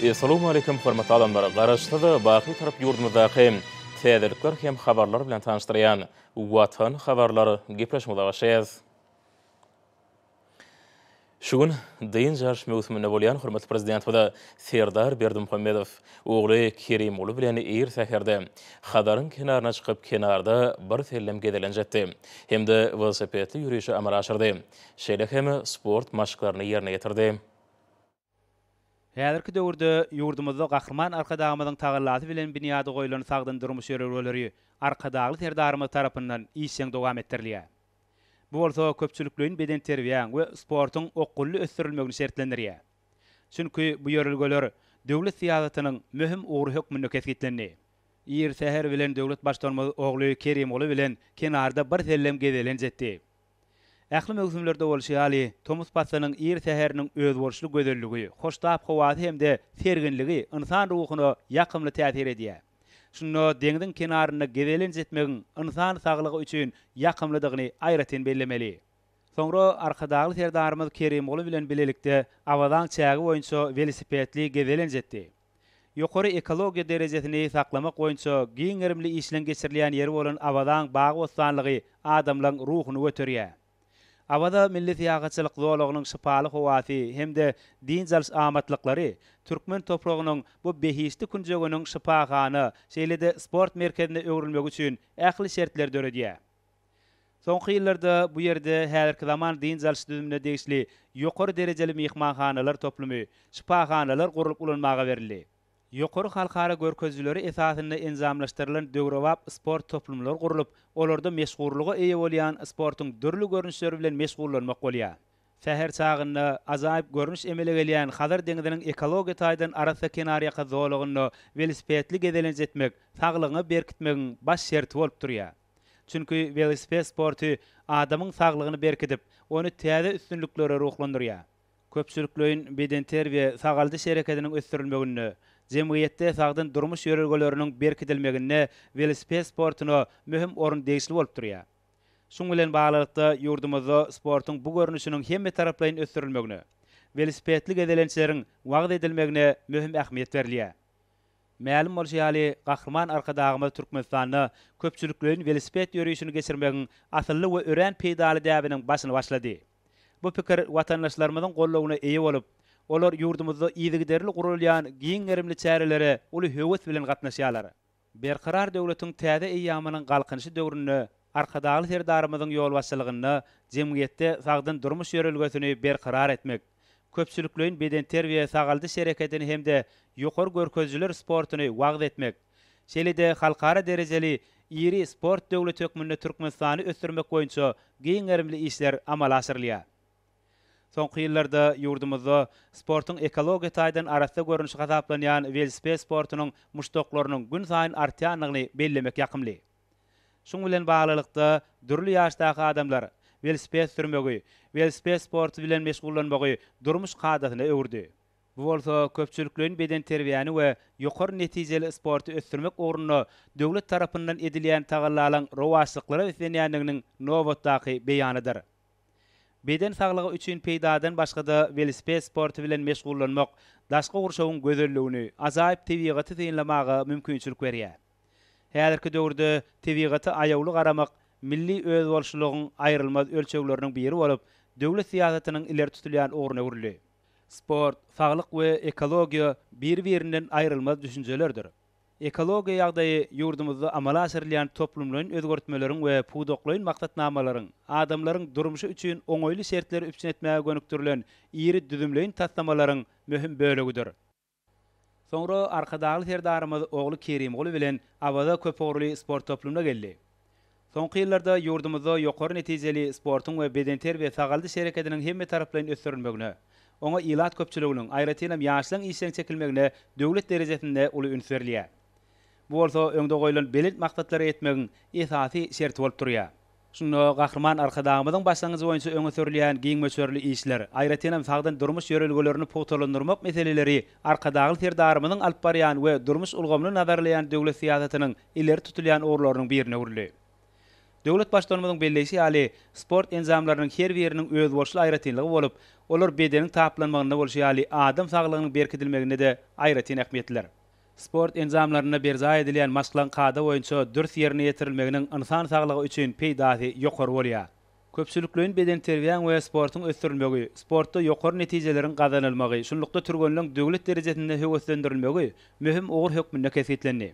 Essalawmaleýkim hormatly adamlar! Garaşsyz, baky Bitarap ýurdumyzdaky täzelikler hem habarlar bilen tanyşdyrýan Watan habarlar gepleşigimize başlaýarys. Şu gün dynç alyş möwsüminde bolýan hormatly Prezidentimiz Serdar Berdimuhamedow ogly Kerimguly bilen ir säherde Hazaryň kenaryna çykyp, kenarda bir sellem gezelenç etdi hem-de welosipedli ýörişi amala aşyrdy. Şeýle hem sport maşklaryny ýerine ýetirdi. Häzirki döwürde ýurdumyzda Gahryman Arkadagymyzyň tagallasy bilen binýady goýlan sagdyn durmuş ýörelgeleri Arkadagly Serdarymyz tarapyndan işjeň dowam etdirilýär. Bu bolsa köpçülikleýin bedenterbiýäň we sportuň okgunly ösdürilmegini şertlendirýär. Çünki bu ýörelgeler döwlet syýasatynyň möhüm ugry hökmünde kesgitlendi. Ir säher bilen döwlet Baştutanymyz ogly Kerimguly bilen kenarda bir sellem gezelenç etdi. Ähli möwsümlerde bolşy ýaly, tomus paslynyň ir säheriniň özboluşly gözelligi, hoştap howasy hem-de serginligi ynsan ruhuna ýakymly täsir edýär. Şunda deňziň kenarynda gezelenç etmegiň ynsan saglygy üçin ýakymlydygyny aýratyn bellemeli. Soňra Arkadagly Serdarymyz Kerimguly bilen bilelikde Awazaň çägi boýunça welosipedli gezelenç etdi. Ýokary ekologiýa derejesini saklamak boýunça giň gerimli işleň geçirilýän ýeri bolan Awazaň bagy-bossanlygy adamlaň ruhuny göterýär. Awaza milli syýahatçylyk zolagynyň şypaly howasy hem-de dynç alyş amatlyklary türkmen topragynyň bu behişdi künjeginiň şypahana, şeýle-de sport merkezine öwrülmegi üçin ähli şertleri döredýär. Soňky ýyllarda bu ýerde häzirki zaman dynç alyş düzümine degişli ýokary derejeli myhmanhanalar toplumy, şypahanalar gurlup ulanmaga berildi. Ýokary halkara görkezijileri esasynda enjamlaşdyrylan döwrebap sport toplumlary gurlup, olarda meşhurlyga eýe bolýan sportuň dürli görnüşleri bilen meşgullanmak bolýar. Säher çagynda ajaýyp görnüş emele gelýän Hazar deňziniň ekologiýa taýdan arassa kenarýaka zolagynda welosipedli gezelenç etmek saglygyňy berkitmegiň baş şerti bolup durýar. Çünki welosiped sporty adamyň saglygyny berkidip, ony täze üstünliklere ruhlandyrýar. Köpçülikleýin bedenterbiýe sagaldyş hereketiniň ösdürilmeginde, jemgyýetde sagdyn durmuş ýörelgeleriniň berkidilmeginde welosiped sportuna möhüm orun degişli bolup durýar. Şuň bilen baglylykda, ýurdumyzda sportuň bu görnüşiniň hemmetaraplaýyn ösdürilmegine, welosipedli gezelençleriň wagyz edilmegine möhüm ähmiýet berilýär. Mälim bolşy ýaly, Gahryman Arkadagymyz Türkmenistanda köpçülikleýin welosiped ýörişini geçirmegiň asylly we örän peýdaly däbiniň başyny başlady. Bu pikir watandaşlarymyzyň goldawyna eýe bolup, olar ýurdumyzda yzygiderli guralýan giň gerimli çärelere uly höwes bilen gatnaşýarlar. Berkarar döwletiň täze eýýamynyň Galkynyşy döwründe Arkadagly Serdarymyzyň ýolbaşçylygynda jemgyýetde sagdyn durmuş ýörelgesini berkarar etmek, köpçülikleýin bedenterbiýe-sagaldyş hereketini hem-de ýokary görkezijiler sportuny wagyz etmek, şeýle-de halkara derejeli iri sport döwleti hökmünde Türkmenistany ösdürmek boýunça giň gerimli işler amala aşyrylýar. Soňky ýyllarda ýurdumyzda sportuň ekologiýa taýdan arassa görnüşi hasaplanýan welosiped sportunyň muşdaklarynyň günsaýyn artýandygyny bellemek ýakymly. Şuň bilen baglylykda, dürli ýaşdaky adamlar welosiped sürmegi, welosiped sporty bilen meşgullanmagy durmuş kadasyna öwürdi. Bu bolsa köpçülikleýin bedenterbiýäni we ýokary netijeli sporty ösdürmek ugrunda döwlet tarapyndan edilýän tagallalaň rowaçlyklara beslenýändiginiň nobatdaky beýanydyr. Beden saglygy üçin peýdadan başga-da welosiped sporty bilen meşgullanmak daşky gurşawyň gözelligini, ajaýyp tebigaty synlamaga mümkinçilik berýär. Häzirki döwürde tebigata aýawly garamak milli özboluşlylygyň aýrylmaz ölçegleriniň biri bolup, döwlet syýasatynyň ileri tutulýan ugruna öwrüldi. Sport, saglyk we ekologiýa biri-birinden aýrylmaz düşünjelerdir. Ekologiýa ýagdaýy ýurdumyzda amala aşyrylýan toplumlaýyn özgertmeleriň we pudaklaýyn maksatnamalaryň, adamlaryň durmuşy üçin oňaýly şertleri üpjün etmäge gönükdirilen iri düzümleýin taslamalaryň möhüm bölegidir. Soňra Arkadagly Serdarymyz ogly Kerimguly bilen Awaza köpugurly sport toplumyna geldi. Soňky ýyllarda ýurdumyzda ýokary netijeli sportuň we bedenterbiýe-sagaldyş hereketiniň hemmetaraplaýyn ösdürilmegine, oňa ilat köpçüliginiň, aýratynam ýaşlaryň işjeň çekilmegine döwlet derejesinde uly üns berilýär. Bu bolsa öňde goýlan belent maksatlara ýetmegiň esasy şerti bolup durýar. Şunda Gahryman Arkadagymyzyň başlangyjy boýunça öňe sürülýän giň möçberli işler, aýratynam sagdyn durmuş ýörelgelerini pugtalandyrmak meseleleri Arkadagly Serdarymyzyň alyp barýan we durmuş ulgamyny nazarlaýan döwlet syýasatynyň ileri tutulýan ugurlarynyň birine öwrüldi. Döwlet Baştutanymyzyň belleýşi ýaly, sport enjamlarynyň her biriniň özboluşly aýratynlygy bolup, olar bedeniň taplanmagynda bolşy ýaly, adam saglygynyň berkidilmeginde-de aýratyn ähmiýetlidir. Sport enjamlarynda berjaý edilýän maşklaryň kada boýunça dürs ýerine ýetirilmeginiň ynsan saglygy üçin peýdasy ýokary bolýar. Köpçülikleýin bedenterbiýäň we sportuň ösdürilmegi, sportda ýokary netijeleriň gazanylmagy, şunlukda türgenleň döwlet derejesinde höweslendirilmegi möhüm ugur hökmünde kesgitlendi.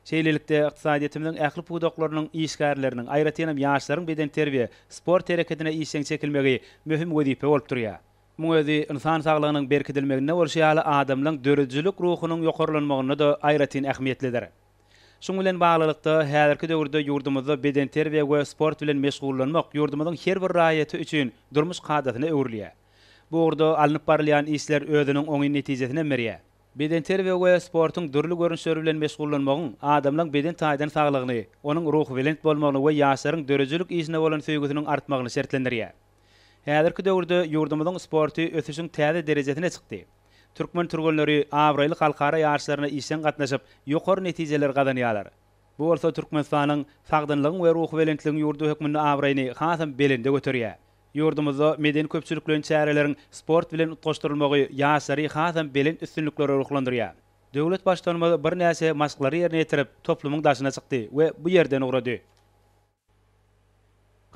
Şeýlelikde, ykdysadyýetimiziň ähli pudaklarynyň işgärleriniň, aýratynam ýaşlaryň bedenterbiýe, sport hereketine işjeň çekilmegi möhüm wezipe bolup durýar. Muň özi ynsan saglygynyň berkidilmeginde bolşy ýaly adamlaň döredijilik ruhunyň ýokarlanmagynda-da aýratyn ähmiýetlidir. Şuň bilen baglylykda, häzirki döwürde ýurdumyzda bedenterbiýe we sport bilen meşgullanmak ýurdumyzyň her bir raýaty üçin durmuş kadasyna öwrülýär. Bu ugurda alnyp barylýan işler özüniň oňyn netijesinem berýär. Bedenterbiýe we sportuň dürli görnüşleri bilen meşgullanmagyň adamlaň beden taýdan saglygyny, onuň ruhubelent bolmagyny we ýaşlaryň döredijilik işine bolan söýgüsiniň artmagyny şertlendirýär. Häzirki döwürde ýurdumyzyň sporty ösüşiň täze derejesine çykdy. Türkmen türgenleri abraýly halkara ýaryşlaryna işjeň gatnaşyp, ýokary netijeleri gazanýarlar. Bu bolsa Türkmenistanyň sagdynlygyň we ruhubelentligiň ýurdy hökmünde abraýyny hasam belende göterýär. Ýurdumyzda medeni-köpçülikleýin çäreleriň sport bilen utgaşdyrylmagy ýaşlary hasam belent üstünliklere ruhlandyrýar. Döwlet Baştutanymyz birnäçe maşklary ýerine ýetirip, toplumyň daşyna çykdy we bu ýerden ugrady.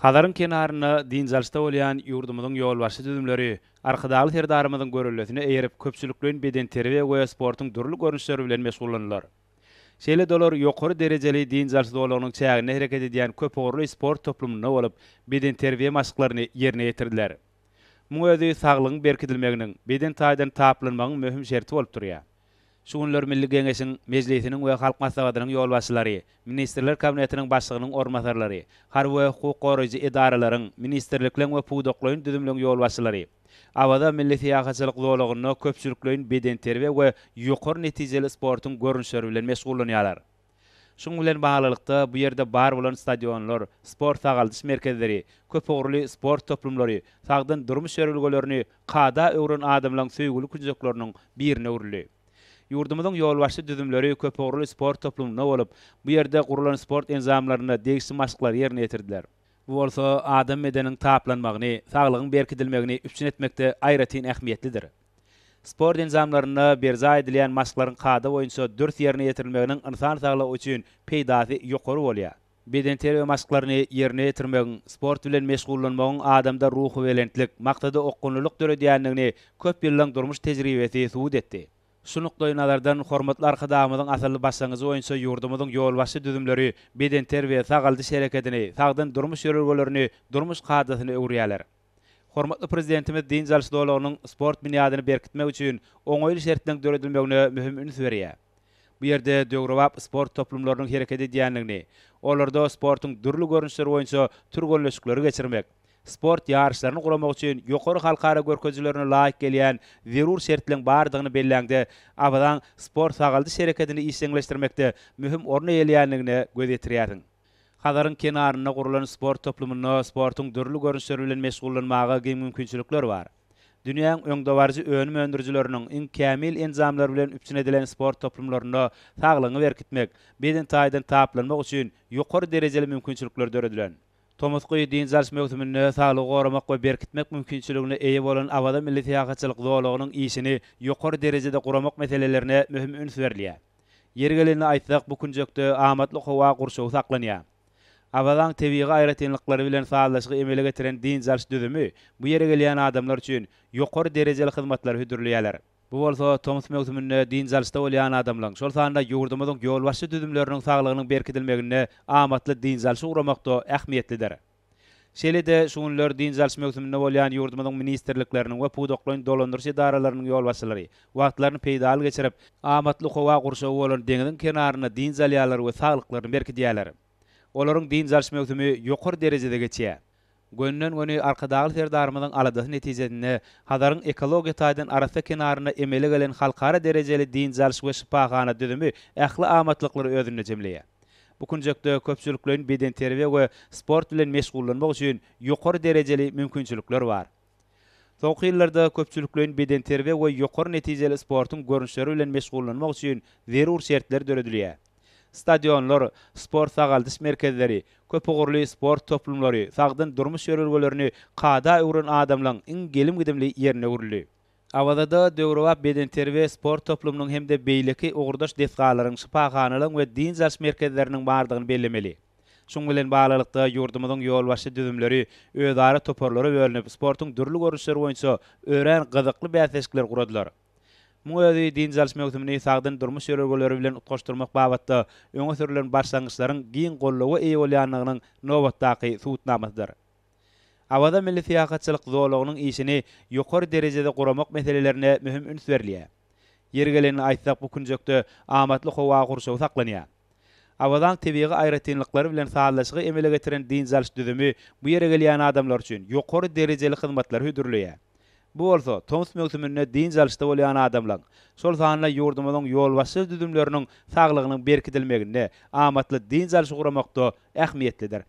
Hazaryň kenarynda dynç alyşda bolýan ýurdumyzyň ýolbaşçy düzümleri Arkadagly Serdarymyzyň göreldesine eýerip, köpçülikleýin bedenterbiýe we sportuň dürli görnüşleri bilen meşgullandylar. Şeýle-de olar ýokary derejeli dynç alyş zolagynyň çäginde hereket edýän köpugurly sport toplumynda bolup, bedenterbiýe maşklaryny ýerine ýetirdiler. Muň özi saglygyň berkidilmeginiň, beden taýdan taplanmagyň möhüm şerti bolup durýar. Şu günler Milli Geňeşiň Mejlisiniň we Halk Maslahatynyň ýolbaşçylary, Ministrler Kabinetiniň Başlygynyň orunbasarlary, harby we hukuk goraýjy edaralaryň, ministrlikleriň we pudaklaýyn düzümleriň ýolbaşçylary Awaza milli syýahatçylyk zolagynda köpçülikleýin bedenterbiýe we ýokary netijeli sportuň görnüşleri bilen meşgullanýarlar. Şunuň bilen baglylykda, bu ýerde bar bolan stadionlar, sport-sagaldyş merkezleri, köpugurly sport toplumlary sagdyn durmuş ýörelgelerini kada öwren adamlaryň söýgüli künjekleriniň birine öwrüldi. Ýurdumyzyň ýolbaşçy düzümleri köpugurly sport toplumynda bolup, bu ýerde gurlan sport enjamlarynda degişli maşklary ýerine ýetirdiler. Bu bolsa adam bedeniniň taplanmagyny, saglygyň berkidilmegini üpjün etmekde aýratyn ähmiýetlidir. Sport enjamlarynda berjaý edilýän maşklaryň kada boýunça dürs ýerine ýetirilmeginiň ynsan saglygy üçin peýdasy ýokary bolýar. Bedenterbiýe maşklaryny ýerine ýetirmegiň, sport bilen meşgullanmagyň adamda ruhubelentlik, maksada okgunlylyk döredýändigini köp ýyllaň durmuş tejribesi subut etdi. Şu nukdaýnazardan, hormatly Arkadagymyzyň asylly başlangyjy boýunça ýurdumyzyň ýolbaşçy düzümleri bedenterbiýe, sagaldyş hereketini, sagdyn durmuş ýörelgelerini durmuş kadasyna öwürýärler. Hormatly Prezidentimiz dynç alyş zolagynyň sport binýadyny berkitmek üçin oňaýly şertleriň döredilmegine möhüm üns berýär. Bu ýerde döwrebap sport toplumlarynyň hereket edýändigini, olarda sportuň dürli görnüşleri boýunça türgenleşikleri geçirmek, sport ýaryşlaryny guramak üçin ýokary halkara görkezijilerine laýyk gelýän zerur şertleriň bardygyny belläňde, Awazaň sport-sagaldyş hereketini işjeňleşdirmekde möhüm orun eýeleýändigine göz ýetirýärsiň. Hazaryň kenarynda gurlan sport toplumynda sportuň dürli görnüşleri bilen meşgullanmaga giň mümkinçilikler bar. Dünýäň öňdebaryjy önüm öndürijileriniň iň kämil enjamlary bilen üpjün edilen sport toplumlarynda saglygyňy berkitmek, beden taýdan taplanmak üçin ýokary derejeli mümkinçilikler döredilen. Tomusky dynç alyş möwsüminde saglygy goramak we berkitmek mümkinçiligine eýe bolan Awaza milli syýahatçylyk zolagynyň işini ýokary derejede guramak meselelerine möhüm üns berilýär. Ýeri gelende aýtsak, bu künjekde amatly howa gurşawy saklanýar. Awazaň tebigy aýratynlyklary bilen sazlaşygy emele getiren dynç alyş düzümi bu ýere gelýän adamlar üçin ýokary derejeli hyzmatlary hödürleýärler. Bu bolsa tomus möwsüminde dynç alyşda bolýan adamlaryň, şol sanda ýurdumyzyň ýolbaşçy düzümleriniň saglygynyň berkidilmeginde amatly dynç alşy guramakda ähmiýetlidir. Şeýle-de, şu günler dynç alyş möwsüminde bolýan ýurdumyzyň ministrlikleriniň we pudaklaýyn dolandyryş edaralarynyň ýolbaşçylary wagtlaryny peýdaly geçirip, amatly howa gurşawy bolan deňziň kenarynda dynç alýarlar we saglyklaryny berkidýärler. Olaryň dynç alyş möwsümi ýokary derejede geçýär. Gönüden-göni Arkadagly Serdarymyzyň aladasy netijesinde Hazaryň ekologiýa taýdan arassa kenarynda emele gelen halkara derejeli dynç alyş we şypahana düzümi ähli amatlyklary özünde jemleýär. Bu künjekde köpçülikleýin bedenterbiýe we sport bilen meşgullanmak üçin ýokary derejeli mümkinçilikler bar. Soňky ýyllarda köpçülikleýin bedenterbiýe we ýokary netijeli sportuň görnüşleri bilen meşgullanmak üçin zerur şertler döredilýär. Stadionlar, sport-sagaldyş merkezleri, köpugurly sport toplumlary sagdyn durmuş ýörelgelerini kada öwren adamlaň iň gelim-gidimli ýerine öwrüldi. Awazada döwrebap bedenterbiýe-sport toplumynyň hem-de beýleki ugurdaş desgalaryň, şypahanalaryň we dynç alyş merkezleriniň bardygyny bellemeli. Şunuň bilen baglylykda, ýurdumyzyň ýolbaşçy düzümleri özara toparlara bölünip, sportuň dürli görnüşleri boýunça örän gyzykly bäsleşikleri guradylar. Muň özi dynç alyş möwsümini sagdyn durmuş ýörelgeleri bilen utgaşdyrmak babatda öňe sürlen başlangyçlaryň giň goldawa eýe bolýandygynyň nobatdaky subutnamasydyr. Awaza milli syýahatçylyk zolagynyň işini ýokary derejede guramak meselelerine möhüm üns berilýär. Ýeri gelende aýtsak, bu künjekde amatly howa gurşawy saklanýar. Awazaň tebigy aýratynlyklary bilen sazlaşygy emele getiren dynç alyş düzümi bu ýere gelýän adamlar üçin ýokary derejeli hyzmatlary hödürleýär. Bu bolsa tomus möwsüminde dynç alyşda bolýan adamlaryň, şol sanda ýurdumyzyň ýolbaşçy düzümleriniň saglygynyň berkidilmeginde, amatly dynç alşy guramakda ähmiýetlidir.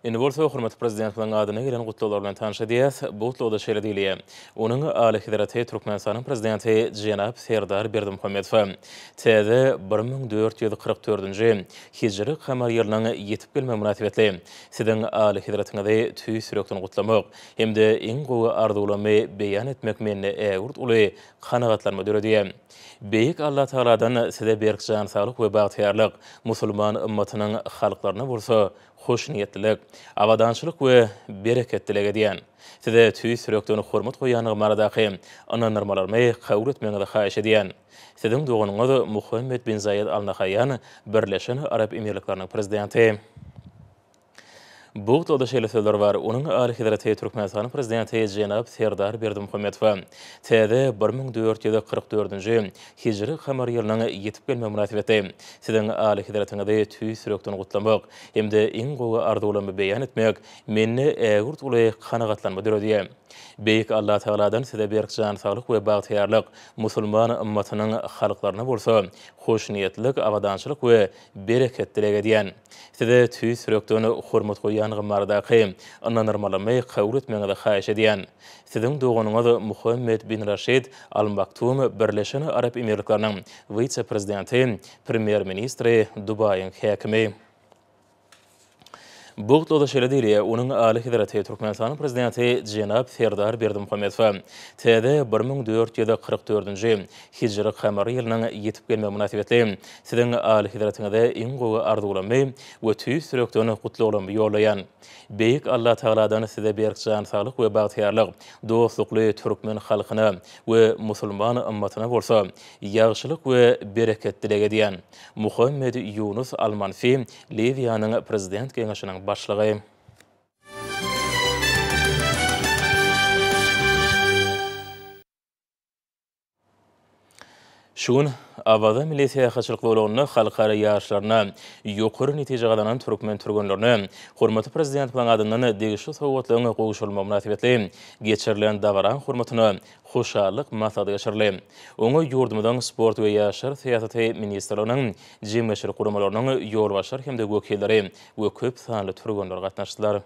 Indi bolsa hormatly Prezidentimiziň adyna gelen gutlaglar bilen tanyş edýäs. Bu gutlagda şeýle diýilýär, Onuň Alyhezreti Türkmenistanyň Prezidenti jenap Serdar Berdimuhamedowa täze 1444-nji hijri kamar ýylynyň ýetip gelmegi mynasybetli Siziň Alyhezretiňizi tüýs ýürekden gutlamak hem-de iň gowy arzuwlarymy beýan etmek mende ägirt uly kanagatlanma döredýär. Beýik Allatagaladan size berk jan saglyk we bagtyýarlyk, musulman ymmatynyň halklaryna bolsa hoşniýetlilik, abadançylyk we bereket dileg edýän. Size tüýs ýürekden hormat goýýandygym baradaky ynandyrmalarymy kabul etmegiňizi haýyş edýän. Siziň doganyňyz Muhammed bin Zaýed Al Nahaýan, Birleşen Arap Emirlikleriniň Prezidenti. Bu gutlagda şeýle sözler bar, Onuň Alyhezreti Türkmenistanyň Prezidenti jenap Serdar Berdimuhamedowa täze 1444-nji hijri kamar ýylynyň ýetip gelmegi mynasybetli Siziň Alyhezretiňizi tüýs ýürekden gutlamak hem-de iň gowy arzuwlarymy beýan etmek mende ägirt uly kanagatlanma döredýär. Beýik Allatagaladan Size berk jan saglyk we bagtyýarlyk, musulman ymmatynyň halklaryna bolsa hoşniýetlilik, abadançylyk we bereket dileg edýän. Size tüýs ýürekden hormat goýýandygym baradaky ynandyrmalarymy kabul etmegiňizi haýyş edýän. Siziň doganyňyz Muhammed bin Raşid Al Maktum Birleşen Arap Emirlikleriniň wise-prezidenti, premýer-ministri, Dubaýyň häkimi. Bu gutlagda şeýle diýilýär, Onuň Alyhezreti Türkmenistanyň Prezidenti jenap Serdar Berdimuhamedowa täze 1444-nji hijri kamary ýylynyň ýetip gelmegi mynasybetli Siziň Alyhezretiňize iň gowy arzuwlarymy we tüýs ýürekden gutlaglarymy ýollaýan. Beýik Allatagaladan Size berk jan saglyk we bagtyýarlyk, dostlukly türkmen halkyna we musulman ymmatyna bolsa ýagşylyk we bereket dileg edýän. Muhammed Ýunus Al-Manfi, Liwiýanyň Prezident geňeşiniň başlygy. Şu gün Awaza milli syýahatçylyk zolagynda halkara ýaryşlarynda ýokary netije gazanan türkmen türgenlerine hormatly Prezidentimiziň adyndan degişli sowgatlaryň gowşurylmagy mynasybetli geçirilen dabaraň hormatyna hoşallyk maslahaty geçirildi. Oňa ýurdumyzyň Sport we ýaşlar syýasaty ministrliginiň, jemgyýetçilik guramalarynyň ýolbaşçylary hem-de wekilleri we köp sanly türgenler gatnaşdylar.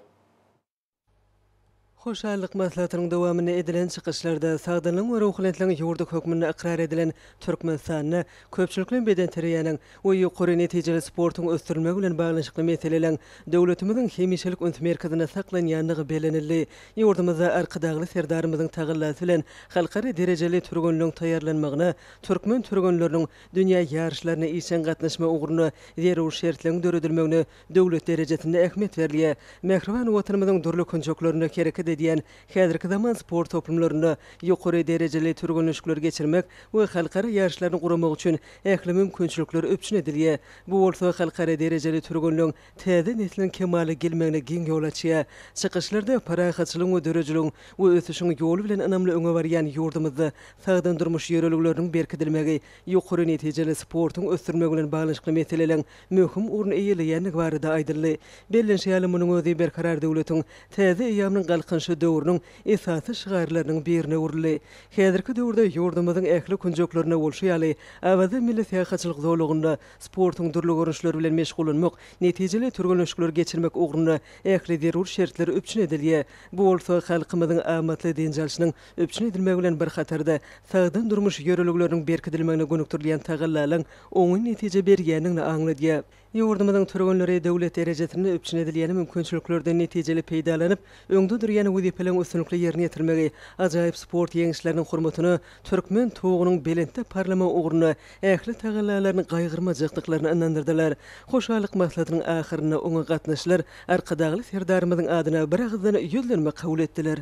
Hoşallyk maslahatynyň dowamynda edilen çykyşlarda sagdynlygyň we ruhubelentligiň ýurdy hökmünde ykrar edilen Türkmenistanda köpçülikleýin bedenterbiýäniň we ýokary netijeli sportuň ösdürilmegi bilen baglanyşykly meseleleriň döwletimiziň hemişelik üns merkezinde saklanýandygy bellenildi. Ýurdumyzda Arkadagly Serdarymyzyň tagallasy bilen halkara derejeli türgenleriň taýýarlanmagyna, türkmen türgenleriniň dünýä ýaryşlaryna işjeň gatnaşmagy ugrunda zerur şertleriň döredilmegine döwlet derejesinde ähmiýet berilýär. Mähriban Watanymyzyň dürli künjeklerinde hereket edýän häzirki zaman sport toplumlarynda ýokary derejeli türgenleşikleri geçirmek we halkara ýaryşlaryny guramak üçin ähli mümkinçilikler üpjün edilýär. Bu bolsa halkara derejeli türgenleň täze nesliniň kemala gelmegine giň ýol açýar. Çykyşlarda parahatçylygyň we döredijiligiň we ösüşiň ýoly bilen ynamly öňe barýan ýurdumyzda sagdyn durmuş ýörelgeleriniň berkidilmegi, ýokary netijeli sportuň ösdürilmegi bilen baglanyşykly meseleleriň möhüm orun eýeleýändigi barada aýdyldy. Bellenişi ýaly, munuň özi Berkarar döwletiň täze eýýamynyň Galkynyşy. Galkynyşy döwrüniň esasy şygarlarynyň birine öwrüldi. Häzirki döwürde ýurdumyzyň ähli künjeklerinde bolşy ýaly, Awaza milli syýahatçylyk zolagynda sportuň dürli görnüşleri bilen meşgullanmak, netijeli türgenleşikleri geçirmek ugrunda ähli zerur şertler üpjün edilýär. Bu bolsa halkymyzyň amatly dynç alşynyň üpjün edilmegi bilen bir hatarda, sagdyn durmuş ýörelgeleriniň berkidilmegine gönükdirilýän tagallalaryň oňyn netije berýändigini aňladýar. Ýurdumyzyň türgenleri döwlet derejesinde üpjün edilýän mümkinçiliklerden netijeli peýdalanyp, öňde durýan wezipeleriň üstünlikli ýerine ýetirmegi, ajaýyp sport ýeňişleriniň hormatyna türkmen tugunyň belentde parlamagy ugrunda ähli tagallalaryny gaýgyrmajakdyklaryny ynandyrdylar. Hoşallyk maslahatynyň ahyrynda oňa gatnaşyjylar Arkadagly Serdarymyzyň adyna biragyzdan ýüzlenme kabul etdiler.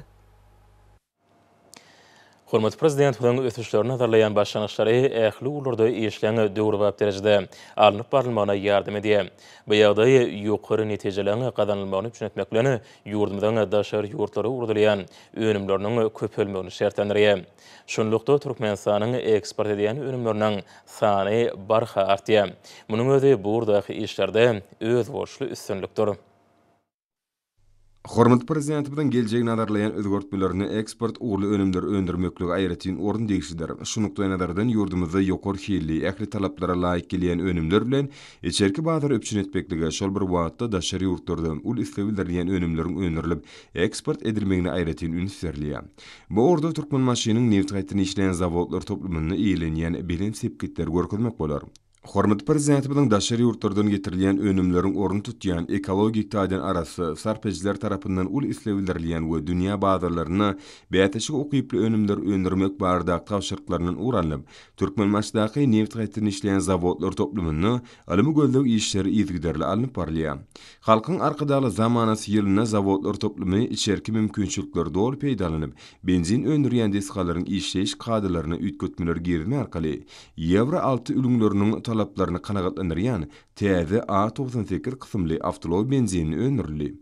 Hormatly Prezidentimiziň ösüşleri nazarlaýan başlangyçlary ähli ugurlarda işleň döwrebap derejede alnyp barylmagyna ýardam edýär. Bu ýagdaý ýokary netijeleriň gazanylmagyny üpjün etmek bilen, ýurdumyzyň daşary ýurtlara ugradylýan önümleriniň köpelmegini şertlendirýär. Şunlukda, Türkmenistanyň eksport edýän önümleriniň sany barha artýar. Munuň özi bu ugurdaky işlerde özboluşly üstünlikdir. Hormatly Prezidentimiziň geljegi nazarlaýan özgertmelerinde eksport ugurly önümleri öndürmeklige aýratyn orun degişlidir. Şu nukdaýnazardan ýurdumyzda ýokary hilli, ähli talaplara laýyk gelýän önümler bilen içerki bazary üpjün etmeklige, şol bir wagtda daşary ýurtlarda uly isleg bildirilýän önümleriň öndürilip, eksport edilmegine aýratyn üns berilýär. Bu ugurda Türkmenbaşynyň nebit gaýtadan işleýän zawodlar toplumynda eýelenýän belent sepgitleri görkezmek bolar. Hormatly Prezidentimiziň daşary ýurtlardan getirilýän önümleriň ornuny tutýan, ekologik taýdan arassa, sarp edijiler tarapyndan uly isleg bildirilýän we dünýä bazarlarynda bäsleşige ukyply önümleri öndürmek baradaky tabşyryklaryndan ugur alnyp, Türkmenbaşydaky nebit gaýtadan işleýän zawodlar toplumynda ylmy-gözleg işleri yzygiderli alnyp barylýar. Halkyň Arkadagly zamanasy ýylynda zawodlar toplumy içerki mümkinçilikleri doly peýdalanyp, benzin öndürýän desgalaryň işleýiş kadalaryna üýtgetmeler girizmek arkaly, Ýewro alty ülňüleriniň talaplaryny kanagatlandyrýan täze A 98 kysymly awtoulag benzinini öndürildi.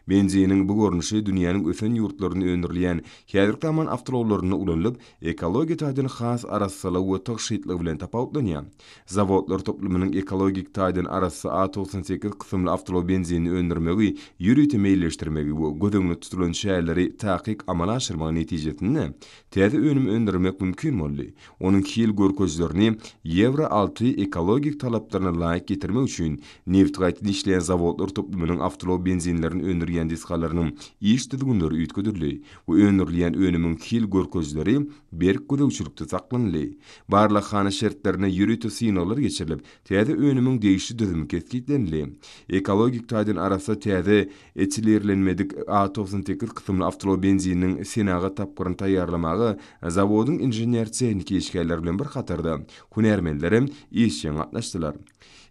Benziniň bu görnüşi dünýäniň ösen ýurtlarynda öndürilýän häzirki zaman awtoulaglarynda ulanylyp, ekologiýa taýdan has arassalygy we tygşytlygy bilen tapawutlanýar. Zawodlar toplumynyň ekologik taýdan arassa A 98 kysymly awtoulag benzinini öndürmegi ýörite meýilleşdirmegi we göz öňünde tutulan çäreleri takyk amala aşyrmagy netijesinde täze önüm öndürmek mümkin boldy. Onuň hil görkezijilerini Ýewro alty ekologik talaplaryna laýyk getirmek üçin nebit gaýtadan işleýän zawodlar toplumynyň awtoulag benzinlerini öndürýän desgalarynyň iş düzgünleri üýtgedildi we öndürilýän önümiň hil görkezijileri berk gözegçilikde saklanyldy. Barlaghana şertlerinde ýörite synaglar geçirilip, täze önümiň degişli düzümi kesgitlenildi. Ekologik taýdan arassa täze Etilirlenmedik A 98 kysymly awtoulag benzininiň senagat tapgyryny taýýarlamaga zawodyň inžener-tehniki işgärleri bilen bir hatarda hünärmenlerem işjeň gatnaşdylar.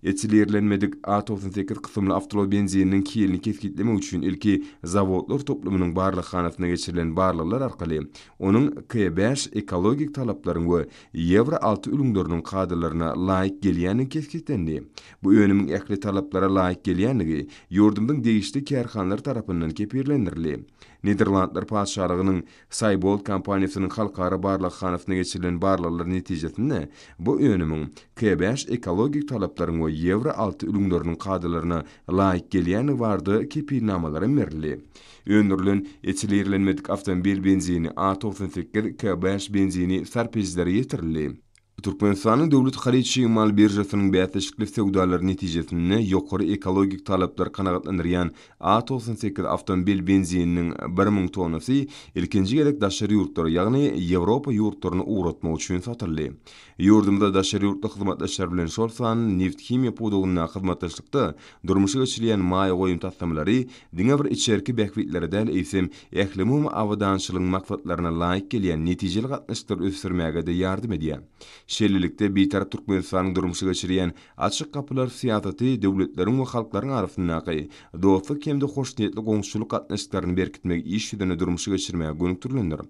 Etilirlenmedik A 98 kysymly awtoulag benzininiň hilini kesgitlemek üçin ilki zawodlar toplumynyň barlaghanasynda geçirilen barlaglar arkaly onuň K bäş ekologik talaplaryň we Ýewro alty ülňüleriniň kadalaryna laýyk gelýändigi kesgitlendi. Bu önümiň ähli talaplara laýyk gelýändigi ýurdumyzyň degişli kärhanalary tarapyndan kepillendirildi. Niderlandlar Patyşalygynyň Saybolt kompaniýasynyň halkara barlaghanasynda geçirilen barlaglar netijesinde bu önümiň K bäş ekologik talaplaryň we Ýewro alty ülňüleriniň kadalaryna laýyk gelýändigi barada kepilnamalar hem berildi. Öndürilen etilirlenmedik awtomobil benzini A 98 K bäş benzini sarp edijilere ýetirildi. Türkmenistanyň Döwlet haryt-çig mal biržasynyň bäsleşikli söwdalary netijesinde ýokary ekologik talaplary kanagatlandyrýan A 98 awtomobil benzininiň 1000 tonnasy ilkinji gezek daşary ýurtlara, ýagny Ýewropa ýurtlaryna ugratmak üçin satyldy. Ýurdumyzda daşary ýurtly hyzmatdaşlar bilen, şol sanda nebithimiýa pudagyndaky hyzmatdaşlykda durmuşa geçirilýän maýa goýum taslamalary diňe bir içerki bähbitlere däl, eýsem, ählumumy abadançylygyň maksatlaryna laýyk gelýän netijeli gatnaşyklary ösdürmäge-de ýardam edýär. Şeýlelikde, Bitarap Türkmenistanyň durmuşa geçirýän Açyk gapylar syýasaty döwletleriň we halklaryň arasyndaky dostluk hem-de hoşniýetli goňşuçylyk gatnaşyklaryny berkitmegi iş ýüzünde durmuşa geçirmäge gönükdirilendir.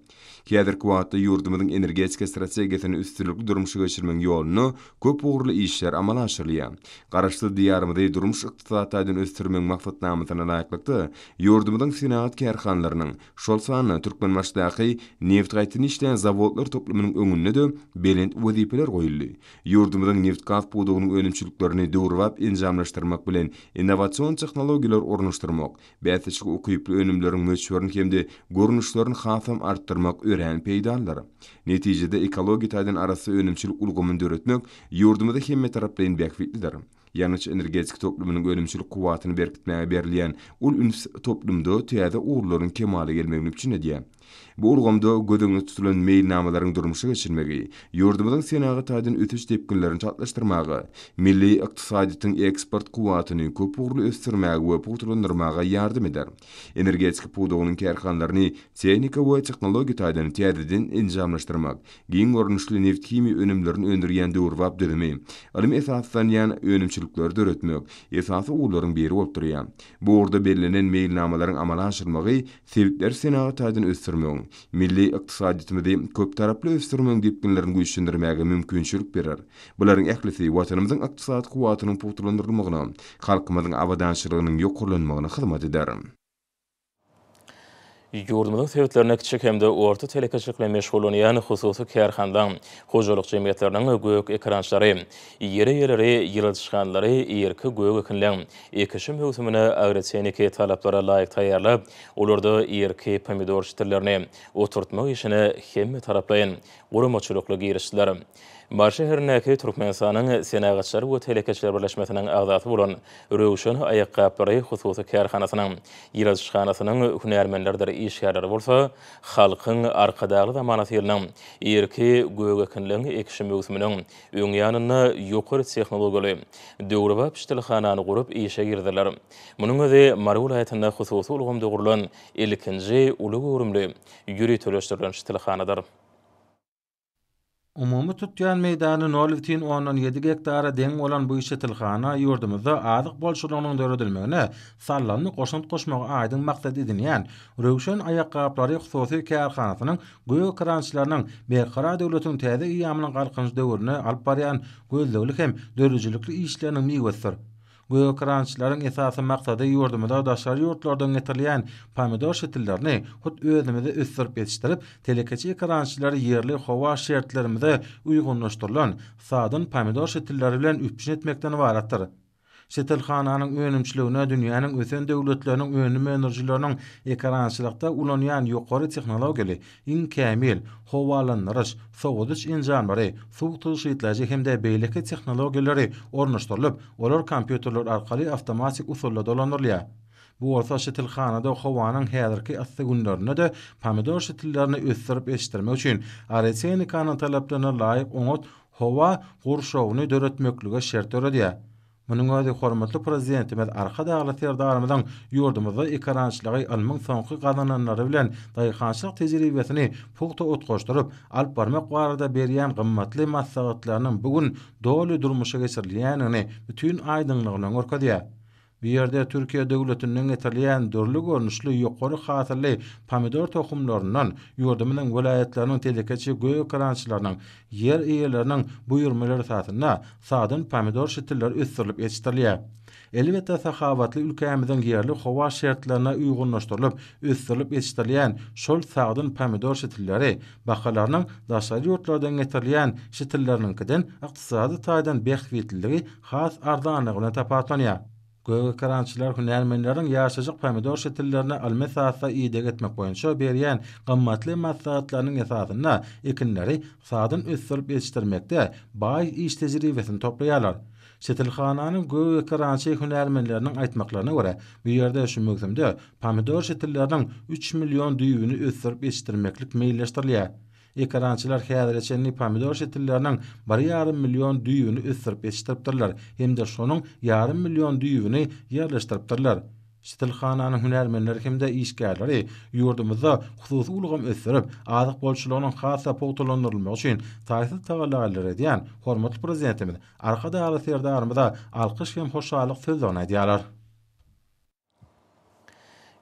Häzirki wagtda ýurdumyzyň energetika strategiýasyny üstünlikli durmuşa geçirmegiň ýolunda köp ugurly işler amala aşyrylýar. Garaşsyz Diýarymyzy durmuş-ykdysady taýdan ösdürmegiň maksatnamasyna laýyklykda, ýurdumyzyň senagat kärhanalarynyň, şol sanda Türkmenbaşydaky nebit gaýtadan işleýän zawodlar toplumynyň öňünde-de belent wezipeler. wezipeler goýuldy. Ýurdumyzyň nebitgaz pudagynyň önümçiliklerini döwrebap enjamlaşdyrmak bilen innowasion tehnologiýalary ornaşdyrmak, bäsleşige ukyply önümleriň möçberini hem-de görnüşlerini hasam artdyrmak örän peýdalydyr. Netijede, ekologiýa taýdan arassa önümçilik ulgamyny döretmek ýurdumyza hemmetaraplaýyn bähbitlidir. Ýangyç-energetika toplumynyň önümçilik kuwwatyny berkitmäge berilýän uly üns toplumda täze ugurlaryň kemala gelmegini üpjün edýär. Bu ulgamda göz öňünde tutulan meýilnamalaryň durmuşa geçirilmegi ýurdumyzyň senagat taýdan ösüş depginlerini çaltlaşdyrmaga, milli ykdysadyýetiň eksport kuwwatyny köpugurly ösdürmäge we pugtalandyrmaga ýardam eder. Energetika pudagynyň kärhanalaryny tehnika we tehnologiýa taýdan täzeden enjamlaşdyrmak, giň görnüşli nebit-himiýa önümlerini öndürýän döwrebap düzümi, ylym esaslanýan önümçilikleri döretmek esasy ugurlaryň biri bolup durýar. Bu ugurda bellenen meýilnamalaryň amala aşyrylmagy sebitleri senagat taýdan ösdürmegiň, milli ykdysadyýetimizi köptaraply ösdürmegiň depginlerini güýçlendirmäge mümkinçilik berer. Bularyň ählisi Watanymyzyň ykdysady kuwwatynyň pugtalandyrylmagyna, halkymyzyň abadançylygynyň ýokarlanmagyna hyzmat eder. Ýurdumyzyň sebitlerinde kiçi hem-de orta telekeçilik bilen meşgullanýan hususy kärhanalaryň, hojalyk jemgyýetleriniň gök ekerançylary, ýer eýeleri ýyladyşhanalary irki gök ekinleň ekişi möwsümine agrotehniki talaplara laýyk taýýarlap, olarda irki pomidor şitillerini oturtmak işine hemmetaraplaýyn guramaçylykly girişdiler. Mary şäherindäki Türkmenistanyň Senagatçylar we telekeçiler birleşmesiniň agzasy bolan Röwşen aýakgaplary hususy kärhanasynyň ýyladyşhanasynyň hünärmenleridir işgärleri bolsa Halkyň Arkadagly zamanasy ýylynyň irki gök ekinleň ekişi möwsüminiň öň ýanynda ýokary tehnologiýaly döwrebap şitilhanany gurup işe girdiler. Munuň özi Mary welaýatynda hususy ulgamda gurlan ilkinji uly göwrümli ýöriteleşdirilen şitilhanadyr. Umumy tutýan meýdany nol bütin ondan ýedi gektara deň bolan bu şitilhana ýurdumyzda azyk bolçulygynyň döredilmegine saldamly goşant goşmagy aýdyň maksat edinýän Röwşen aýakgaplary hususy kärhanasynyň gök ekrançylarynyň Berkarar döwletiň täze eýýamynyň Galkynyş döwründe alyp barýan gözlegli hem döredijilikli işleriniň miwesidir. Gökrançylaryň esasy maksady ýurdumyza daşary ýurtlardan getirilýän pomidor şitillerini hut özümizde ösdürip ýetişdirip, telekeçi ekerançylary ýerli howa şertlerimize uýgunlaşdyrylan sagdyn pomidor şitilleri bilen üpjün etmekden ybaratdyr. Şitilhananyň önümçiligine dünýäniň ösen döwletleriniň önüm öndürijileriniň ekerançylykda ulanýan ýokary tehnologiýaly, iň kämil howalandyryş, sowadyş enjamlary, suw tygşytlaýjy hem-de beýleki tehnologiýalary ornaşdyrylyp, olar kompýuterler arkaly awtomatik usulda dolandyrylýar. Bu bolsa şitilhanada howanyň häzirki yssy günlerinde-de pomidor şitillerini ösdürip ýetişdirmek üçin agrotehnikanyň talaplaryna laýyk oňat howa gurşawyny döretmeklige şert döredýär. Munuň özi hormatly Prezidentimiz Arkadagly Serdarymyzyň ýurdumyzda ekerançylygy ylmyň soňky gazananlary bilen daýhançylyk tejribesini pugta utgaşdyryp alyp barmak barada berýän gymmatly maslahatlarynyň bu gün doly durmuşa geçirilýändigini bütin aýdyňlygy bilen görkezýär. Bu ýerde Türkiýe döwletinden getirilýän dürli görnüşli ýokary hasylly pomidor tohumlaryndan ýurdumyzyň welaýatlarynyň telekeçi gök ekerançylarynyň, ýer eýeleriniň buýurmalary esasynda sagdyn pomidor şitilleri ösdürilip ýetişdirilýär. Elbetde, sahawatly ülkämiziň ýerli howa şertlerine uýgunlaşdyrylyp ösdürilip ýetişdirilýän şol sagdyn pomidor şitilleri bahalarynyň daşary ýurtlardan getirilýän şitilleriniňkiden ykdysady taýdan bähbitliligi has arzanlygy bilen tapawutlanýar. Gök ekerançylar hünärmenleriň ýaşajyk pomidor şitillerine ylmy esasda ideg etmek boýunça berýän gymmatly maslahatlarynyň esasynda ekinleri sagdyn ösdürip ýetişdirmekde baý iş tejribesini toplaýarlar. Şitilhananyň gök ekerançy hünärmenleriniň aýtmaklaryna görä, bu ýerde şu möwsümde pomidor şitilleriniň üç million düýbüni ösdürip ýetişdirmeklik meýilleşdirilýär. Ekerançylar häzire çenli pomidor şitilleriniň bir ýarym million düýbüni ösdürip ýetişdiripdirler hem-de şonuň ýarym million düýbüni ýerleşdiripdirler. Şitilhananyň hünärmenleri hem-de işgärleri ýurdumyzda hususy ulgamy ösdürip, azyk bolçulygynyň has-da pugtalandyrylmagy üçin taýsyz tagallalary edýän hormatly Prezidentimiz Arkadagly Serdarymyza alkyş hem hoşallyk sözlerini aýdýarlar.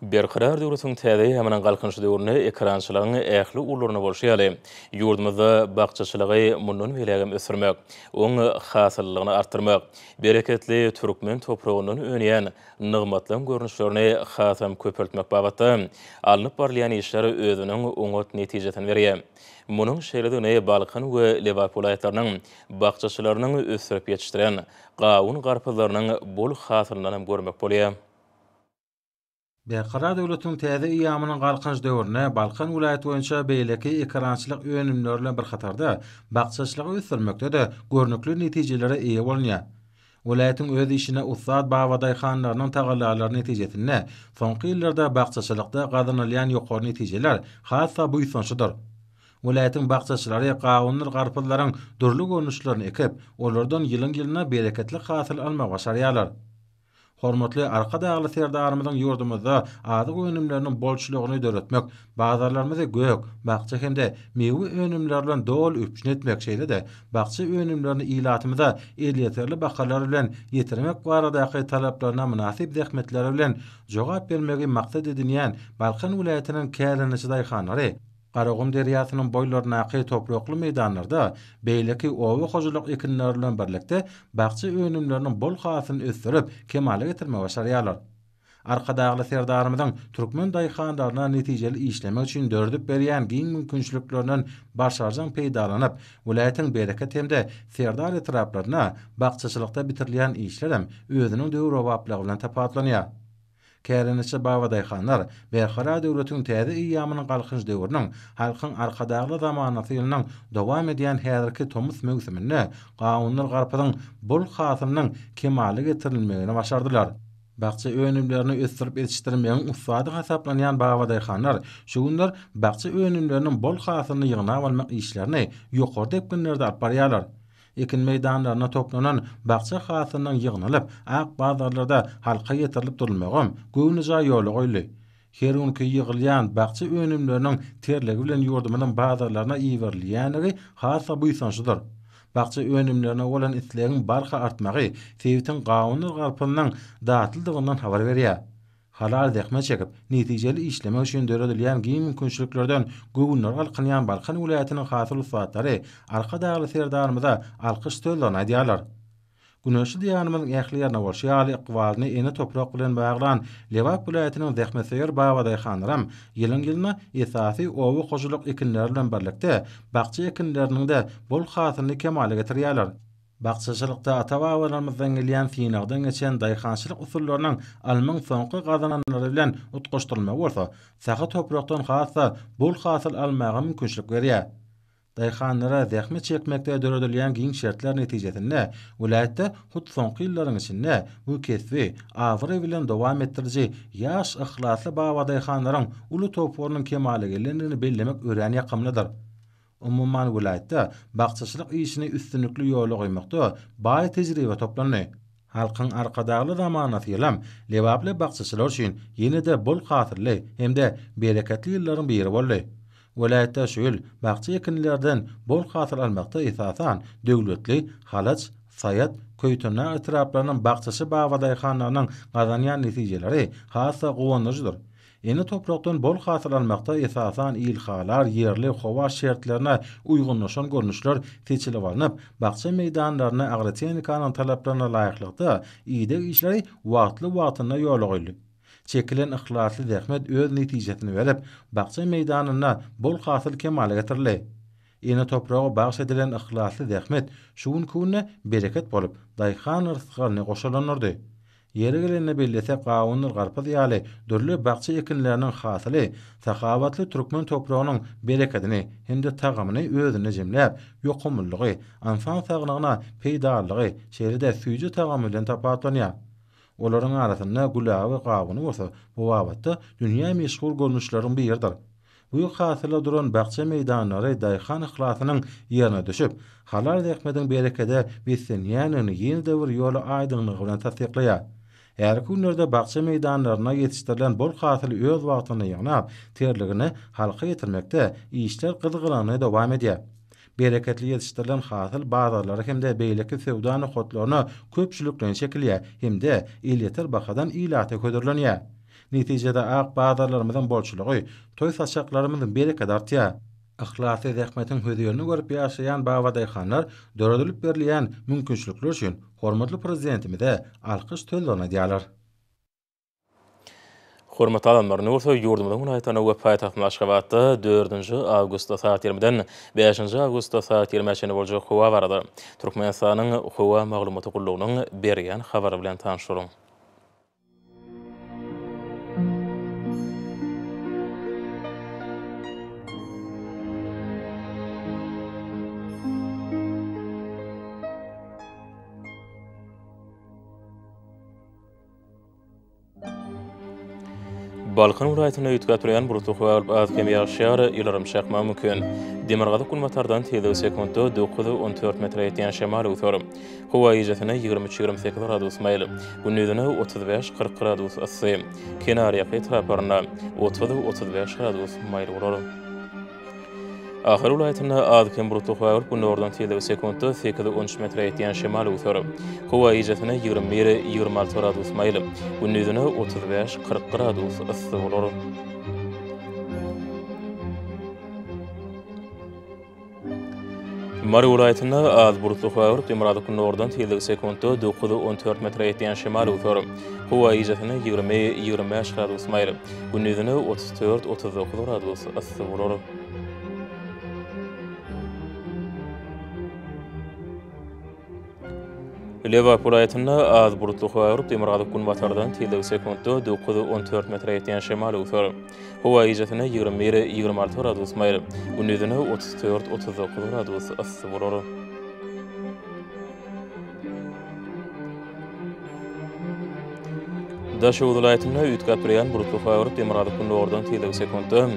Berkarar döwletiň täze eýýamynyň Galkynyşy döwründe ekerançylygyň ähli ugurlarynda bolşy ýaly, ýurdumyzda bakjaçylygy mundan beýlägem ösdürmek, oň hasyllylygyny artdyrmak, bereketli türkmen topragyndan önýän nygmatlaryň görnüşlerini hasam köpeltmek babatda alnyp barylýan işler özüniň oňat netijesini berýär. Munuň şeýledigini Balkan we Lebap welaýatlarynyň bakjaçylarynyň ösdürip ýetişdiren gawun-garpyzlarynyň bol hasylyndan hem görmek bolýar. Berkarar döwletiň täze eýýamynyň Galkynyş döwründe Balkan welaýaty boýunça beýleki ekerançylyk önümleri bilen bir hatarda, bakjaçylygy ösdürmekde-de görnükli netijelere eýe bolunýar. Welaýatyň öz işine ussat babadaýhanlarynyň tagallalary netijesinde, soňky ýyllarda bakjaçylykda gazanylýan ýokary netijeler has-da buýsançlydyr. Welaýatyň bakjaçylary gawundyr garpyzlaryň dürli görnüşlerini ekip, olardan ýylyň-ýylyna bereketli hasyl almagy başarýarlar. Hormatly Arkadagly Serdarymyzyň ýurdumyzda azyk önümleriniň bolçulygyny döretmek, bazarlarymyzy gök, bakja hem-de miwe önümleri bilen doly üpjün etmek, şeýle-de bakja önümlerini ilatymyza elýeterli bahalar bilen ýetirmek baradaky talaplaryna mynasyp zähmetleri bilen jogap bermegi maksat edinýän Balkan welaýatynyň kärendeçi daýhanlary Garagum derýasynyň boýlaryndaky toprakly meýdanlarda beýleki oba hojalyk ekinleri bilen birlikde bakja önümleriniň bol hasylyny ösdürip, kemala getirmegi başarýarlar. Arkadagly Serdarymyzyň türkmen daýhanlaryna netijeli işlemek üçin döredip berýän giň mümkinçiliklerinden başarjaň peýdalanyp, welaýatyň Bereket hem-de Serdar etraplarynda bakjaçylykda bitirilýän işlerem özüniň döwrebaplygy bilen tapawutlanýar. Kärendeçi babadaýhanlar Berkarar döwletiň täze eýýamynyň Galkynyş döwrüniň Halkyň Arkadagly zamanasy ýylynyň dowam edýän häzirki tomus möwsüminde gawundyr garpyzyň bol hasylynyň kemala getirilmegini başardylar. Bakja önümlerini ösdürip ýetişdirmegiň ussady hasaplanýan babadaýhanlar şu günler bakja önümleriniň bol hasylyny ýygnap almak işlerini ýokary depginlerde alyp barýarlar. Ekin meýdanlarynda toplanan bakja hasylynyň ýygnalyp, ak bazarlarda halka ýetirilip durulmagam göwnejaý ýola goýuldy. Her günki ýygylýan bakja önümleriniň terligi bilen ýurdumyzyň bazarlaryna iberilýändigi has-da buýsançlydyr. Bakja önümlerine bolan islegiň barha artmagy sebitiň gawundyr garpyzynyň datlydygyndan habar berýär. Halal zähmet çekip, netijeli işlemek üçin döredilýän giň mümkinçiliklerden göwünleri galkynýan Balkan welaýatynyň hasyl ussatlary Arkadagly Serdarymyza alkyş sözlerini aýdýarlar. Güneşli Diýarymyzyň ähli ýerinde bolşy ýaly, ykbalyny ene toprak bilen baglan Lebap welaýatynyň zähmetsöýer babadaýhanlaram ýylyň-ýylyna esasy oba hojalyk ekinleri bilen birlikde, bakja ekinleriniň-de bol hasylyny kemala getirýärler. Bakjaçylykda ata-babalarymyzdan gelýän synagdan geçen daýhançylyk usullarynyň ylmyň soňky gazananlary bilen utgaşdyrylmagy bolsa, sahy toprakdan has-da bol hasyl almaga mümkinçilik berýär. Daýhanlara zähmet çekmekde döredilýän giň şertler netijesinde, welaýatda hut soňky ýyllaryň içinde bu kesbi abraý bilen dowam etdiriji ýaş, yhlasly babadaýhanlaryň uly toparynyň kemala gelendigini bellemek örän ýakymlydyr. Umuman, welaýatda bakjaçylyk işini üstünlikli ýola goýmakda baý tejribe toplandy. Halkyň Arkadagly zamanasy ýylam lebaply bakjaçylar üçin ýene-de bol hasylly hem-de bereketli ýyllaryň biri boldy. Welaýatda şu ýyl bakja ekinlerden bol hasyl almakda esasan Döwletli, Halaç, Saýat, Köýtendag etraplarynyň bakjaçy babadaýhanlarynyň gazanýan netijeleri has-da guwandyryjydyr. Ene toprakdan bol hasyl almakda esasan ilhalar ýerli howa şertlerine uýgunlaşan görnüşler seçilip alnyp, bakja meýdanlarynda agrotehnikanyň talaplaryna laýyklykda ideg işleri wagtly-wagtynda ýola goýuldy. Çekilen yhlasly zähmet öz netijesini berip, bakja meýdanynda bol hasyl kemala getirildi. Ene topraga bagyş edilen yhlasly zähmet şu günki günde bereket bolup, daýhan rysgalyny goşalandyrdy. Ýeri gelende bellesek, gawundyr garpyz ýaly dürli bakja ekinleriniň hasyly sahawatly türkmen topragynyň berekedini hem-de tagamyny özünde jemläp, ýokumlylygy, ynsan saglygyna peýdalylygy, şeýle-de süýji tagamy bilen tapawutlanýar. Olaryň arasynda gülaby gawuny bolsa bu babatda dünýä meşhur görnüşleriň biridir. Bu hasyla duran bakja meýdanlary daýhan yhlasynyň ýerine düşüp, halal zähmediň berekede beslenýändigini ýene-de bir ýola aýdyňlygy bilen tassyklaýar. Häzirki günlerde bakja meýdanlarynda ýetişdirilen bol hasyly öz wagtynda ýygnap, terligini halka ýetirmekde işler gyzgalaňly dowam edýär. Bereketli ýetişdirilen hasyl bazarlara hem-de beýleki söwda nokatlaryna köpçülikleýin çekilýär hem-de elýeter bahadan ilata hödürlenýär. Netijede ak bazarlarymyzyň bolçulygy, toý saçaklarymyzyň berekedi artýar. Yhlasly zähmetiň hözirini görüp ýaşaýan babadaýhanlar döredilip berilýän mümkinçilikler üçin hormatly Prezidentimize alkyş sözlerini aýdýarlar. Hormatly adamlar, indi bolsa ýurdumyzyň welaýatlarynda we paýtagtymyz Aşgabatda dördünji awgustda sagat ýigrimiden bäşinji awgustda sagat ýigrimä çenli boljak howa barada Türkmenistanyň Howa maglumaty gullugynyň berýän habary bilen tanyş boluň. Balkan welaýatynda üýtgäp durýan bulutly howa bolup, az-kem ýagyş ýagar, ýyldyrym çakmagy mümkin. Demirgazyk-günbatardan tizligi sekuntda 9-14 metre ýetýän şemal öwser. Howa gijesine 23-28 gradus maýyl, gündizine 35-40 gradus yssy, kenarýaka etraplarynda 30-35 gradus maýyl bolar. Ahal welaýatynda az-kem bulutly howa bolup, günordan tizligi sekuntda sekiz-on üç metre ýetýän şemal öwser. Howa gijesine 21, 26 gradus maýyl, gündizine 35, 40 gradus yssy bolar. Mary welaýatynda az bulutly howa bolup, demirgazyk-günordan tizligi sekuntda 9-14 metre ýetýän şemal öwser. Howa gijesine 20, 25 gradus maýyl, gündizine 34, 39 gradus yssy bolar. Lebap welaýatynda az bulutly howa bolup, demirgazyk-günbatardan tizligi sekuntda 9-14 metre ýetýän şemal öwser. Howa gijesine 21, 26 gradus maýyl, gündizine 34, 39 gradus yssy bolar. Daşoguz welaýatynda üýtgäp durýan bulutly howa bolup, demirgazyk-gündogardan tizligi sekuntda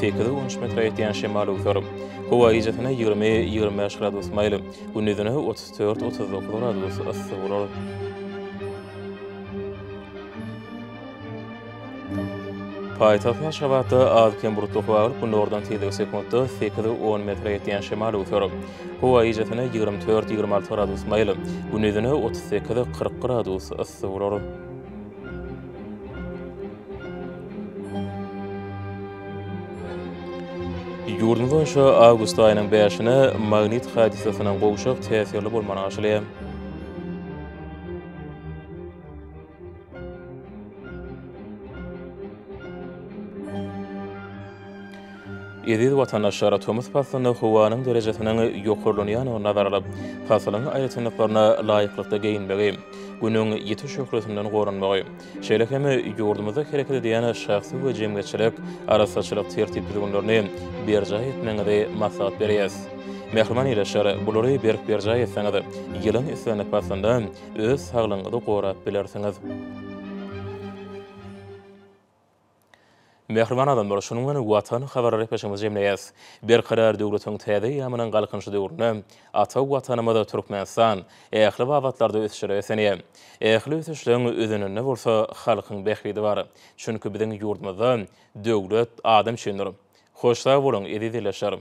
sekiz-on üç metre ýetýän şemal öwser. Howa gijesine 20, 25 gradus maýyl, gündizine 34, 39 gradus yssy bolar. Paýtagt Aşgabatda az-kem bulutly howa bolup, günordan tizligi sekuntda sekiz-on metre ýetýän şemal öwser. Howa gijesine 24, 26 gradus maýyl, gündizine 38, 40 gradus yssy bolar. Ýurdumyz boýunça awgust aýynyň bäşine magnit hadysasynyň gowşak täsirli bolmagyna garaşylýar. Eziz watandaşlar, tomus paslynda howanyň derejesiniň ýokarlanýandygyny nazara alyp, pasylyň aýratynlyklaryna laýyklykda geýinmegi, Günüň ýiti şöhlesinden goranmagy, şeýle hem ýurdumyzda hereket edýän şahsy we jemgyýetçilik arassaçylyk tertip-düzgünlerini berjaý etmegiňizi maslahat berýäris. Mähriban ildeşler, bulary berk berjaý etseňiz, ýylyň islendik paslynda öz saglygyňyzy gorap bilersiňiz. Mähriban adamlar, şunuň bilen Watan habarlar gepleşigimizi jemleýäris. Berkarar döwletiň täze eýýamynyň Galkynyşy döwründe ata Watanymyz Türkmenistan ähli babatlarda ösüşlere beslenýär. Ähli ösüşleň özeninde bolsa halkyň bähbidi bar. Çünki biziň ýurdumyzda Döwlet adam üçindir! Hoş sag boluň, eziz ildeşler!